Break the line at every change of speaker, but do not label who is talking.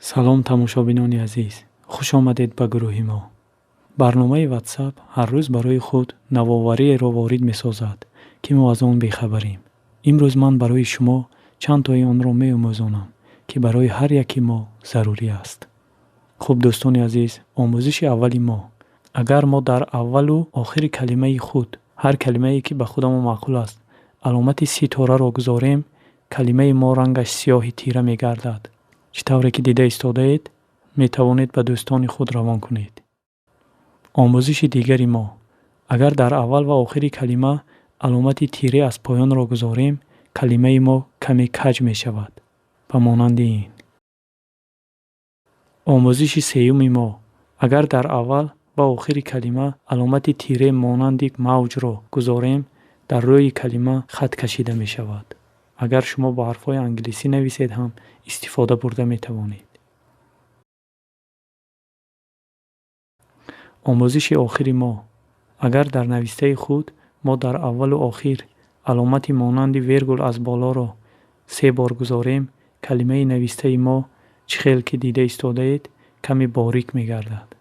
Салом, тамошобинони азиз, хуш омадед ба гурӯҳи мо. Барномаи WhatsApp ҳар рӯз барои худ навовариеро ворид месозад, ки мо аз он бехабарем. Имрӯз ман барои шумо чанд тои онро меомӯзонам, ки барои ҳар яки мо зарурӣ аст. Хуб, дӯстони азиз, омӯзиши аввали мо: агар мо дар аввалу охири калимаи худ, ҳар калимае ки ба худамон маъқул аст, аломати ситораро гузорем, калимаи мо рангаш сиёҳи тира мегардад. Чӣ тавре ки дида истодаед, метавонед ба дӯстони худ равон кунед. Омӯзиши дигари мо: агар дар аввал ва охири калима аломати тире аз поёнро гузорем, калимаи мо каме каҷ мешавад, ба монанди ин. Омӯзиши сеюми мо: агар дар аввал ва охири калима аломати тире монанди мавҷро гузорем, дар рӯи калима хат кашида мешавад. Агар шумо бо ҳарфҳои англисӣ нависед ҳам истифода бурда метавонед. Омӯзиши охири мо: агар дар навистаи худ мо дар аввалу охир аломати монанди вергул аз болоро се бор гузорем, калимаи навистаи мо, чӣ хел ки дида истодаед, каме борик мегардад.